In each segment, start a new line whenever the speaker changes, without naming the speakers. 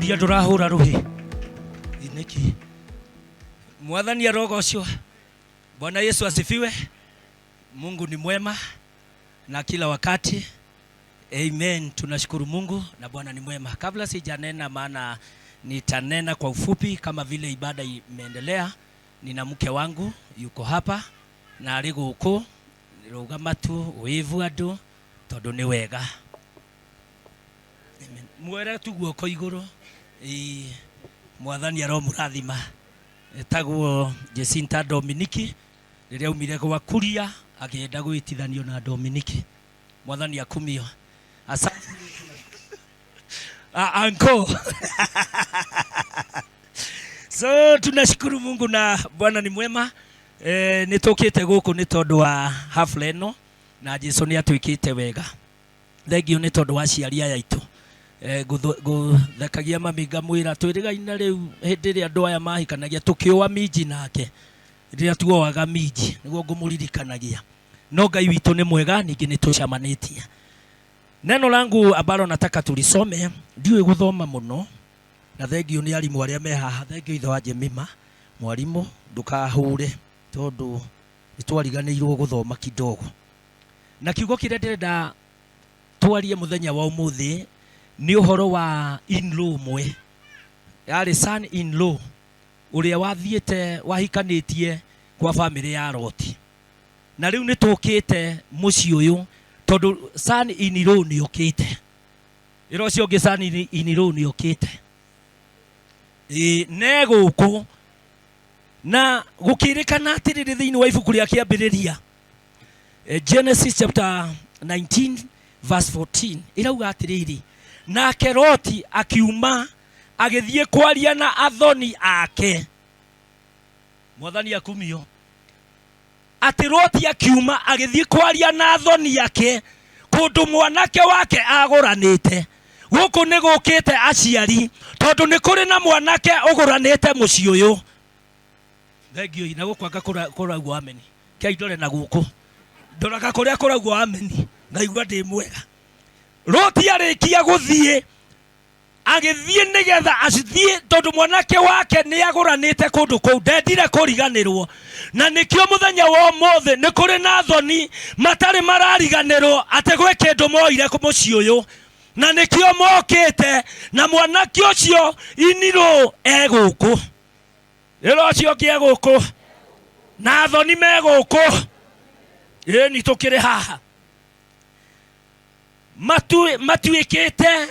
Kuria ndũrahũra rũhĩ nĩkĩ? Mwathani arogocwo. Bwana Yesu asifiwe. Mungu ni mwema na kila wakati. Amen. Tunashukuru Mungu na Bwana ni mwema. Kabla sijanena, maana nitanena kwa ufupi kama vile ibada imeendelea. Nina mke wangu yuko hapa na arĩ gũkũ rũgama tu wĩvu andũ tondũ nĩ wega. Amen. Mwere tu guoko igũrũ. Ĩĩ, Mwathani aromũrathima. Etagwo Jacinta Dominiki rĩrĩa aumire gwa Kuria akĩenda gwĩtithanio na Dominiki. Mwathani akumio. Asante. Ah, uncle. So tunashukuru Mungu na Bwana ni mwema. E, nĩ tũkĩte gũkũ nĩ tondũ wa hafla ĩno na Jesu nĩ atwĩkĩte wega. Thengiũ nĩ tondũ wa aciari aya aitũ. E, gũthekagia mami ngamwĩra twĩrĩgaine rĩu hĩndĩ ĩrĩa andũ aya mahikanagia tũkĩũa minji nake rĩrĩa tuoaga minji nĩguo ngũmũririkanagia. No Ngai witũ nĩ mwega ningĩ nĩ tũcamanĩtie. Neno langu ambalo nataka tulisome, ndiũĩ gũthoma mũno na thengiũ nĩ arimũ arĩa me haha, thengiũ ithe wa Jemima, mwarimũ ndũkahũre tondũ nĩ twariganĩirwo gũthoma kidogo. Na kiugo kĩrĩa ndĩrenda twarie mũthenya wa ũmũthĩ nĩ ũhoro wa in-law ũmwe, yarĩ son in-law ũrĩa wathiĩte wahikanĩtie kwa bamĩrĩ ya Loti. Na rĩu nĩ tũkĩte mũciĩ ũyũ tondũ son in law nĩ okĩte. Ĩra ũcio ũngĩ son in law nĩ okĩte. Ĩĩ ne gũkũ na gũkĩrĩkana atĩrĩrĩ thĩinĩ wa ibuku rĩa kĩambĩrĩria Genesis chapter 19 verse 14 ĩrauga atĩrĩrĩ, nake Loti akiuma agĩthiĩ kwaria na athoni ake. Mwathani akumio. Atĩ Loti akiuma agĩthiĩ kwaria na athoni ake kũndũ mwanake wake agũranĩte. Gũkũ nĩ gũkĩte aciari tondũ nĩ kũrĩ na mwanake ũgũranĩte mũciĩ ũyũ. Thengiũ na gũkũ anga kũraugwo ameni. Kei ndore na gũkũ. Ndoraga kũrĩa kũraugwo ameni ngaigua ndĩ mwega. Loti arĩkia gũthiĩ agĩthiĩ nĩgetha acithiĩ tondũ mwanake wake nĩ agũranĩte kũndũ kũu ndendire kũriganĩrwo na nĩkĩo mũthenya wa ũmũthĩ nĩ kũrĩ na thoni matarĩ marariganĩrwo atĩ gwĩ kĩndũ moire mũciĩ ũyũ na nĩkĩo mokĩte na mwanake ũcio inirũ e gũkũ ĩra ũcio ũngĩ e gũkũ na thoni me gũkũ ĩni tũkĩrĩ haha matuĩkĩte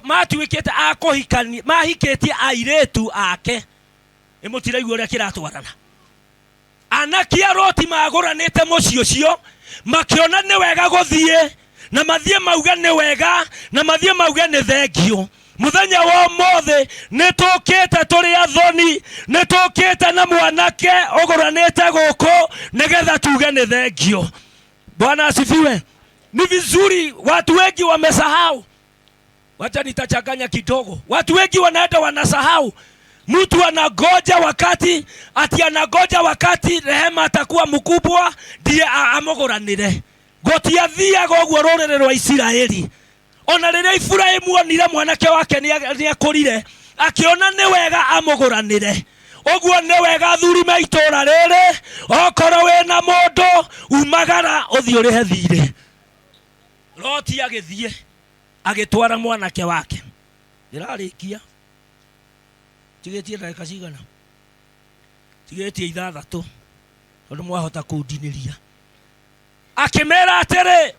matuĩkĩte a kũhikania mahikĩtie airĩtu ake. Ĩ mũtiraigua ũrĩa kĩratwarana? Anake a Loti magũranĩte mũciĩ ũcio makĩona nĩ wega gũthiĩ na mathiĩ mauge nĩ wega na mathiĩ mauge nĩ thengiũ. Mũthenya wa ũmũthĩ nĩ tũkĩte tũrĩ athoni, nĩ tũkĩte na mwanake ũgũranĩte gũkũ nĩgetha tuge nĩ thengiũ. Bwana asifiwe. Ni vizuri, watu wengi wamesahau. Wacha nitachanganya kidogo. Watu wengi wanaenda wanasahau. Mtu anangoja wakati ati anangoja wakati rehema atakuwa mkubwa ndiye amũgũranĩre. Gũtiathiaga ũguo rũrĩrĩ rwa Isiraeli. Ona rĩrĩa Iburahĩmu onire mwanake wake nĩakũrire, akĩona nĩ wega amũgũranĩre. Ũguo nĩ wega athuri me itũũra rĩrĩ, okorwo wĩna mũndũ umagara ũthiĩ ũrĩhe thirĩ. Loti agĩthiĩ agĩtwara mwanake wake. Ndĩrarĩkia tigĩtie ndagĩka cigana? Tigĩtie ithathatũ tondũ mwahota kũndinĩria. Akĩmera atĩrĩ,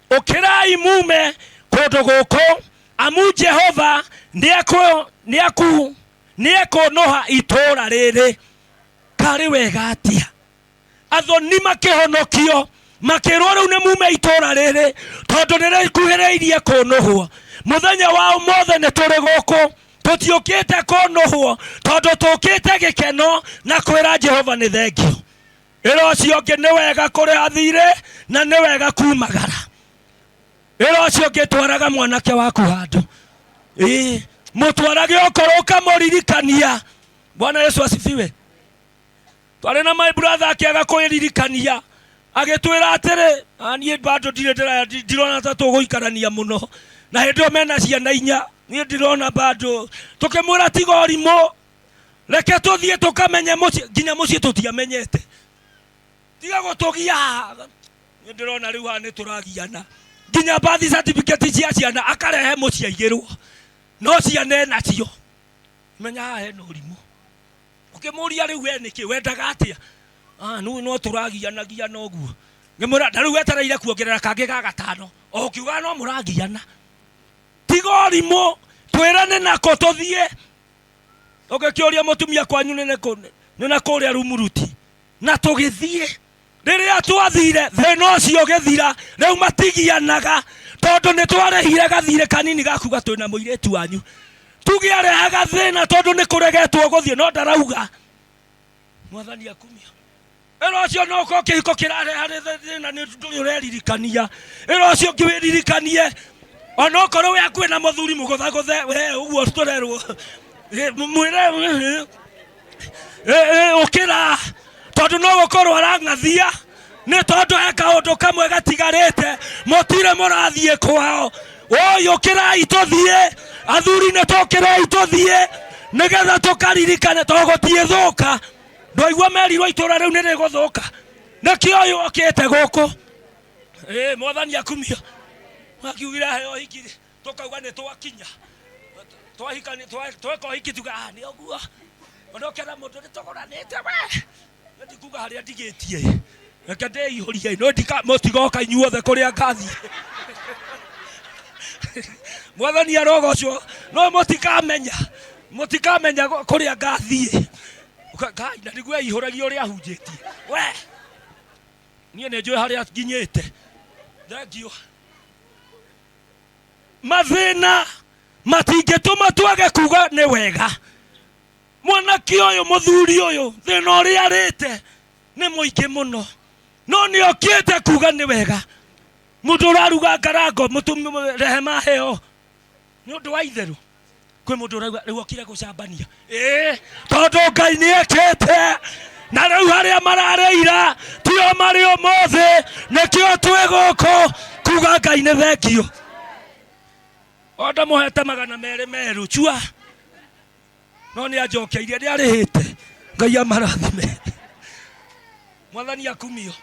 ũkĩrai mume kũndũ gũkũ, amu Jehova nĩekũnũha itũũra rĩrĩ. Karĩ wega atĩa? Athoni makĩhonokio makĩrwo rĩu nĩ mume itũũra rĩrĩ tondũ nĩ rĩkuhĩrĩirie kũnũhwo. Mũthenya wa ũmũthĩ nĩ tũrĩ gũkũ tũtiũkĩte kũnũhwo tondũ tũkĩte gĩkeno na kwĩra Jehova nĩ thengio. Ĩra ũcio ũngĩ nĩ wega kũrĩha thirĩ na nĩ wega kumagara. Ĩra ũcio ũngĩ twaraga mwanake waku handũ. Ĩĩ, mũtwarage okorwo ũkamũririkania. Bwana Yesu asifiwe. Twarĩ na my brother akĩaga kwĩririkania agĩtwĩra atĩrĩ, "Ah, niĩ bado ndirĩ ndirona ta tũgũikarania mũno." Na hĩndĩ ĩyo mena ciana inya. Niĩ ndirona bado tũkĩmwĩra tiga ũrimũ, reke tũthiĩ tũkamenye mũciĩ, nginya mũciĩ tũtiamenyete. Tiga gũtũgia haha. Niĩ ndĩrona rĩu haha nĩ tũragiana. Nginya birth certificate cia ciana akarehe mũciĩ aigĩrwo, no ciana enacio. Menya haha hena ũrimũ. Ũkĩmũria rĩu we nĩkĩ wendaga atĩa? Ah, nũ no tũragianagiana ũguo. Ngĩmwĩra na rĩu wetereire kuongerera kangĩ ga gatano. O ũkiugaga no mũragiana. Tiga ũrimũ, twĩre nĩ nakũ tũthiĩ. Ũngĩkĩũria mũtumia kwanyu nĩ nĩkũ? Nĩ na kũrĩa Rumuruti. Na tũgĩthiĩ. Rĩrĩa twathire thĩna ũcio ũgĩthira. Rĩu matigianaga tondũ nĩ twarĩhire gathirĩ kanini ga kuga twĩna mũirĩtu wanyu. Tuge arehaga thĩna tondũ nĩ kũregetwo gũthiĩ no ndarauga. Mwathani akumio. Ĩra ũcio no ũkorwo kĩhiko kĩrareha thĩna nĩ ndũrĩ ũreririkania. Ĩra ũcio ũngĩ wĩririkanie. Onokorwo wĩ hakuhĩ na mũthuri mũgũthagũthe we ũguo tũrerwo. Mwĩre ũkĩra tondũ no gũkorwo arang'athia nĩ tondũ he kaũndũ kamwe gatigarĩte mũtirĩ mũrathiĩ kwao. Oi, ũkĩrai tũthiĩ, athuri nĩ tũkĩrei tũthiĩ nĩgetha tũkaririkane tondũ gũtiĩthũka. Ndwaigua merirwo itũra rĩu nĩ rĩgũthũka, nĩkĩo ũyũ okĩte gũkũ. Mwathani akumio. Akiugire aheo ũhiki tũkauga nĩ twakinya. Twahika nĩ tweka ũhiki tuga, ah, nĩ ũguo. Onokera mũndũ nĩ tũgũranĩte we. Nĩ ndikuga harĩa ndigĩtie. Reke ndĩihũrie, no ndika mũtigoka inyuothe kũrĩa ngathiĩ. Mwathani arogocwo, no mũtikamenya, mũtikamenya kũrĩa ngathiĩ. Ngai, na nĩguo eihũragia ũrĩa ahunjĩtie. We, niĩ nĩ njũĩ harĩa nginyĩte. Thank you. Mathĩna matingĩtũma twage kuga nĩ wega. Mwanake ũyũ, mũthuri ũyũ, thĩna ũrĩa arĩte nĩ mũingĩ mũno, no nĩ okĩte kuga nĩ wega. Mũndũ ũraruga ngarango mũtũme rehema aheo nĩ ũndũ wa itherũ. Kwĩ mũndũ ũrauga rĩu okire gũcambania. Ĩĩ, tondũ Ngai nĩ ekĩte, na rĩu harĩa mararĩira tio marĩ ũmũthĩ, nĩkĩo twĩ gũkũ kuga Ngai nĩ thengio. O ndamũhete magana merĩ meru chua, no nĩ anjokeirie, nĩ arĩhĩte. Ngai amarathime. Mwathani akumio.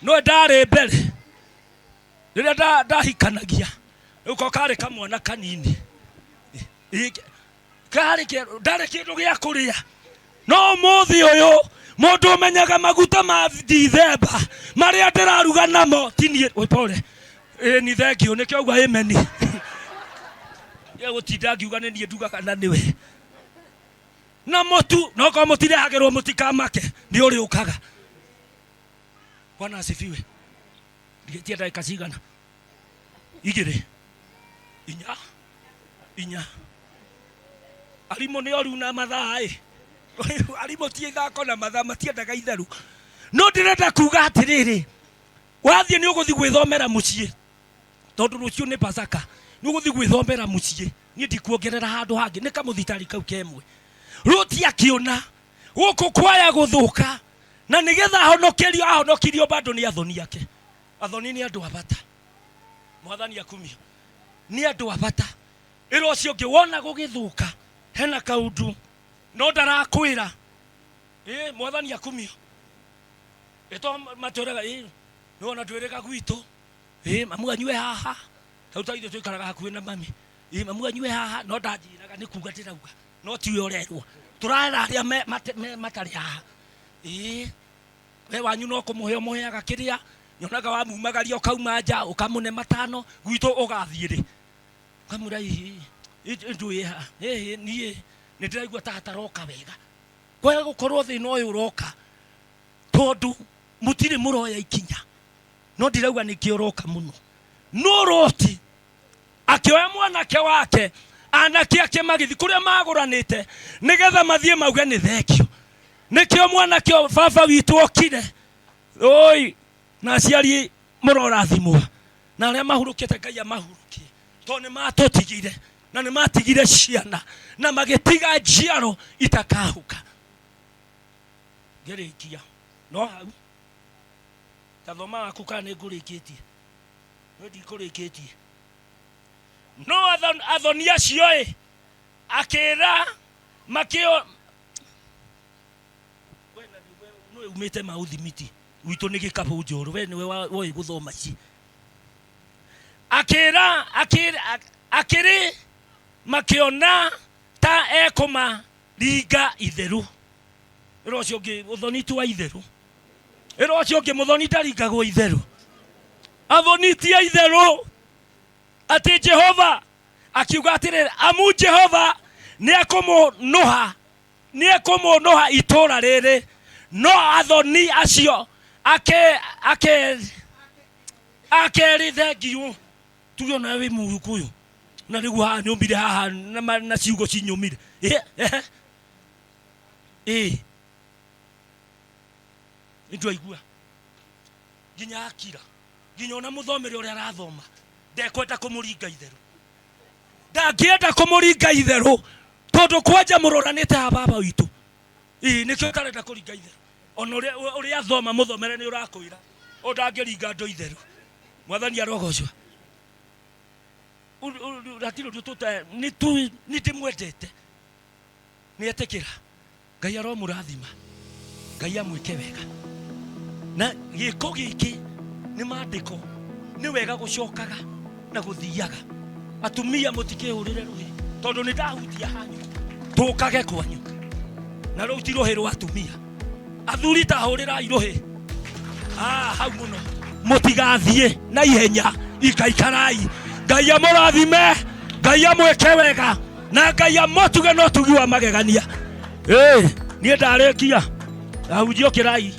No ndarĩ mbere rĩrĩa ndahikanagia, rĩu ko karĩ kamwana kanini. Karĩ ndarĩ kĩndũ gĩa kũrĩa. No ũmũthĩ ũyũ mũndũ ũmenyaga maguta ma Dithemba marĩa ndĩraruga namo ti niĩ. Oi, pole. Ni thengio, nĩkĩo auga ameni. Gũtinda ngiuga nĩ niĩ ndugaga na nĩwe. Na mũtu, no korwo mũtirehagĩrwo mũtikamake, nĩ ũrĩũkaga. Bwana asifiwe. Ndigĩtie ndagĩka cigana? Igĩrĩ. Inya. Inya. Arimũ nĩ oru na mathaa ĩ. Arimũ ti ithako na mathaa, matiendaga itheru. No ndĩrenda kuga atĩrĩrĩ, wathiĩ nĩ ũgũthiĩ gwĩthomera mũciĩ, tondũ rũciũ nĩ Pasaka, nĩ ũgũthiĩ gwĩthomera mũciĩ. Niĩ ndikuongerera handũ hangĩ, nĩ kamũthitari kau kemwe. Rũti akĩona gũkũ kwaya gũthũka, na nĩgetha ahonokerio, ahonokirio bado nĩ athoni ake. Athoni nĩ andũ a bata. Mwathani akumio. Nĩ andũ a bata. Ĩra ũcio ũngĩ wona gũgĩthũka hena kaũndũ no ndarakwĩra. Mwathani akumio. Ĩto matwĩraga, nĩwona twĩrĩga gwitũ. Mamu anyue haha. Rĩu ta ithuĩ tũikaraga hakuhĩ na mami. Mamu anyue haha, no ndanjĩraga nĩ kuga ndĩrauga. No tiwe ũrerwo. Tũrera arĩa matarĩ haha. We wanyu no kũmũhe ũmũheaga kĩrĩa nyonaga wamumagaria ũkauma nja ũkamũne matano gwitũ ũgathiĩ rĩ ũkamwĩra ĩhĩ ndũĩ ha ĩhĩ niĩ nĩ ndĩraigua ta hataroka wega kwaga gũkorwo thĩna ũyũ ũroka tondũ mũtirĩ mũroya ikinya no ndirauga nĩkĩ ũroka mũno no Loti akĩoya mwanake wake anake ake magĩthiĩ kũrĩa magũranĩte nĩgetha mathiĩ mauge nĩ thengio nĩkĩo mwanake ũyũ baba witũ okire oi na aciari mũrorathimwo na arĩa mahurũkĩte Ngai amahurũkie tondũ nĩ matũtigire na nĩ matigire ciana na magĩtiga njiaro itakahuka. Ngĩrĩkia no hau tathoma waku kana nĩ ngũrĩkĩtie no ndikũrĩkĩtie. No athoni acio ĩ akĩra makĩo we na nĩwe nĩwe umĩte mauthimiti gwitũ nĩ gĩkabũ njoro we nĩwe woĩ gũthoma ici. Akĩra akĩrĩ makĩona ta ekũmaringa itherũ. Ĩra ũcio ũngĩ ũthoni ti wa itherũ. Ĩra ũcio ũngĩ mũthoni ndaringagwo itherũ. Athoni ti a itherũ. Atĩ Jehova akiuga atĩrĩrĩ, amu Jehova nĩekũmũnũha, nĩekũmũnũha itũũra rĩrĩ. No athoni acio ake ake akerĩ thengiũ tuge ona wĩ mũgĩkũyũ na rĩu haha nyũmire haha na, na ciugo cinyũmire. Ĩ nĩtwaigua nginya akira nginya ona mũthomere ũrĩa arathoma ndekwenda kũmũringa itherũ, ndangĩenda kũmũringa itherũ tondũ kwanja mũroranĩte ha baba witũ. Ĩ nĩkĩo ũtarenda kũringa itherũ. Ona ũrĩa ũrĩa athoma mũthomere nĩ ũrakwĩra ũyũ ndangĩringa andũ itherũ. Mwathani arogocwo. Hatirĩ ũndũ tũta nĩ ndĩmwendete nĩ etĩkĩra. Ngai aromũrathima, Ngai amwĩke wega. Na gĩko gĩkĩ nĩ mandĩko, nĩ wega gũcokaga na gũthiaga. Atumia mũtikĩhũrĩre rũhĩ tondũ nĩ ndahutia hanyu, tũkage kwanyu. Na rũu ti rũhĩ rwa atumia. Athuri ta hũrĩrai rũhĩ. Ah, hau mũno. Mũtigathiĩ na ihenya, ikaikarai. Ngai amũrathime, Ngai amwĩke wega, na Ngai amũtuge na ũtugi wa magegania. Ĩ, niĩ ndarĩkia. Ahunjia ũkĩrai.